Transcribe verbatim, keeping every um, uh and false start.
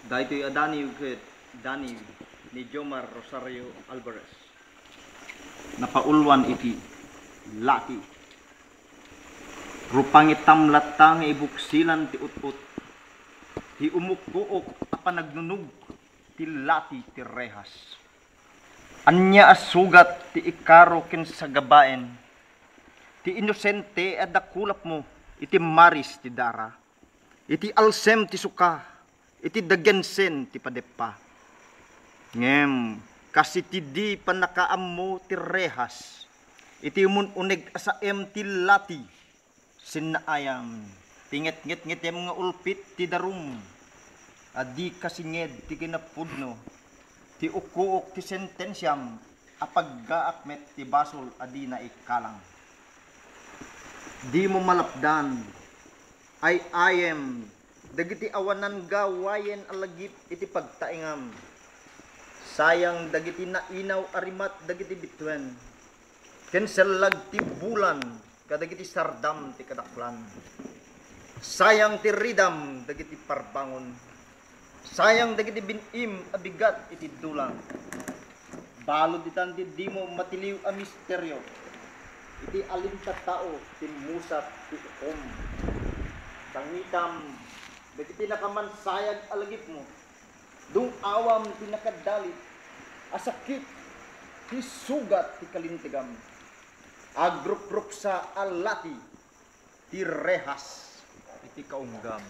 Daytoy a daniw ket daniw ni Jomar Rosario Alvarez. Napauluan iti lati. Rupangitam latta nga ibuksilan ti ut-ot, ti umukkuok a panagnunug ti lati ti rehas. Ania a sugat ti ikaro ken sagabaen ti inosente a dakulapmo iti maris ti dara, iti alsem ti suka, iti dagensen ti padeppa. Ngem kas iti di pannakaammo ti rehas, iti umun-uneg a saem ti lati, sinnaayam ti ngetngetngetem nga ulpit ti darum a di kasinged ti kinapudno, ti ukuok ti sentensiam a paggaak met ti basol a di naikalang. Dimo malapdan, ay-ayem dagiti awanan gawayen a lagip iti pagtaengam. Sayang dagiti nainaw a rimat dagiti bituen, ken sellag ti bulan kadagiti sardam ti kadaklan. Sayang ti ridam dagiti parbangon. Sayang dagiti bin-im a bigat iti dula. Balud ditan ti dimo matiliw a misterio iti alintatao ti musat ti ukom. Tangitam dagiti nakamansayag a lagipmo. Dung-awam ti nakadalit a sakit ti sugat ti kalintegam. Agrupruksa a lati ti rehas iti kaunggam.